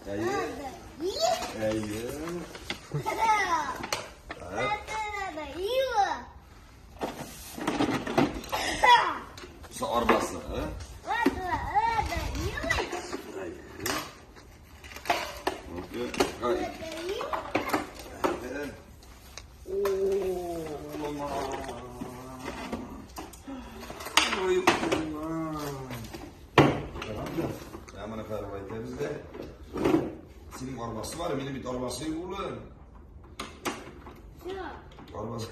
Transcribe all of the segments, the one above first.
Әйе. Әйе. Şu arabası. Синең арбасы бар, минем бит арбасы юк, улым. Арбасы.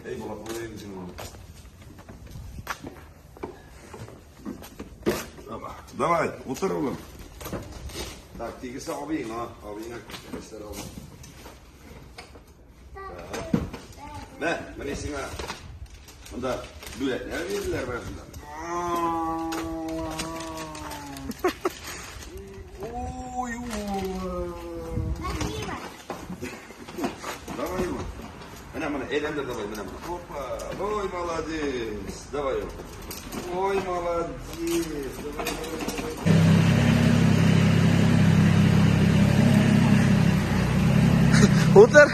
Эй, була, була, инде улым. Давай, утыр, улым. Так, тегесе абыең, а, абыеңа күрсәтәләр алып. Мә, менә сиңа монда бүләкләр бирделәр менә шунда. Ой, улым. Спасибо. Давай, улым. Менә, менә, әйләндер давай, менә, менә. Опа, ой, молодец. Давай, улым. Ой, молодец. Давай, давай, давай. Утыр.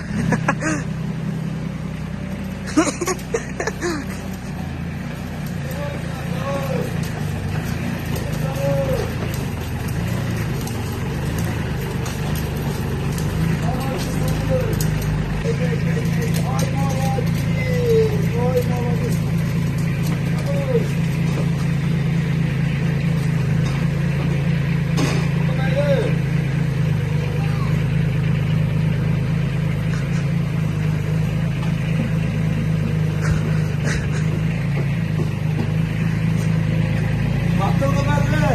Ой, молодец. Ой, молодец. Ой. Молодец. Батырдым әле.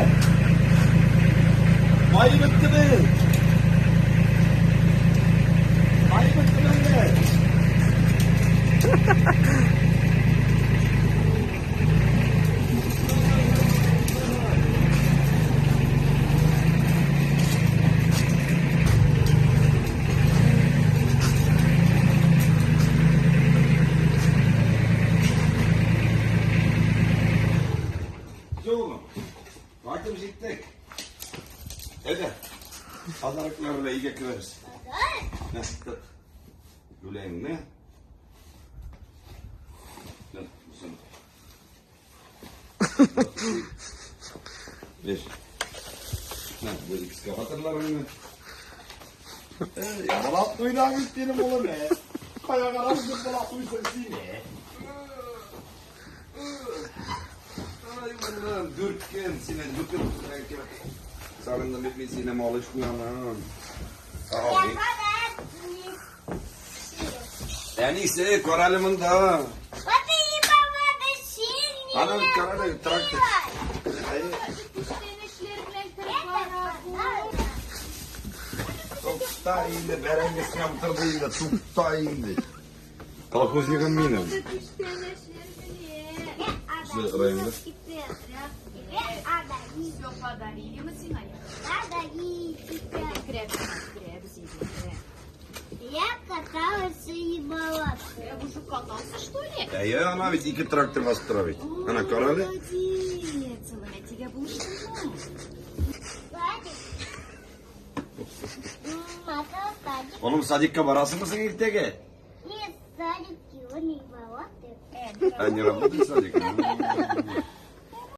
Мае беттеме? Мае беттеме әле? Все, улым. Кайтып җиттек. Әйдә. Подароклар белән өйгә керәбез. Мә, тот. Бүләгеңне. Мә, бусын. Бир. Мә, бу экскаваторларыңны. Эй, Булат уйнап бит улым, ә. Кая карап Булат уйсын син, ә? Ай, улым, дүрткен, сине дүрткен үстерергә кирәк. Сагындым бит мин сине, малыш куяным. Абый. Әнисе, кара әле монда. Аның кара әле трактор. Әйе. Тукта инде, бәрәңгесенә утырды инде, тукта инде. Колхозникым минем. Районда. Все подарили мы сиңа. Крәп, Я каталась и была. Я уже катался, что ли? Әйе, ана бит ике трактор басып тора бит. Ана кара әле. Молодец, у тебя был что? Садик. Мата садик. Улым, садикка барасыңмы син иртәгә? Нет, садик его не работает. А не работает садик?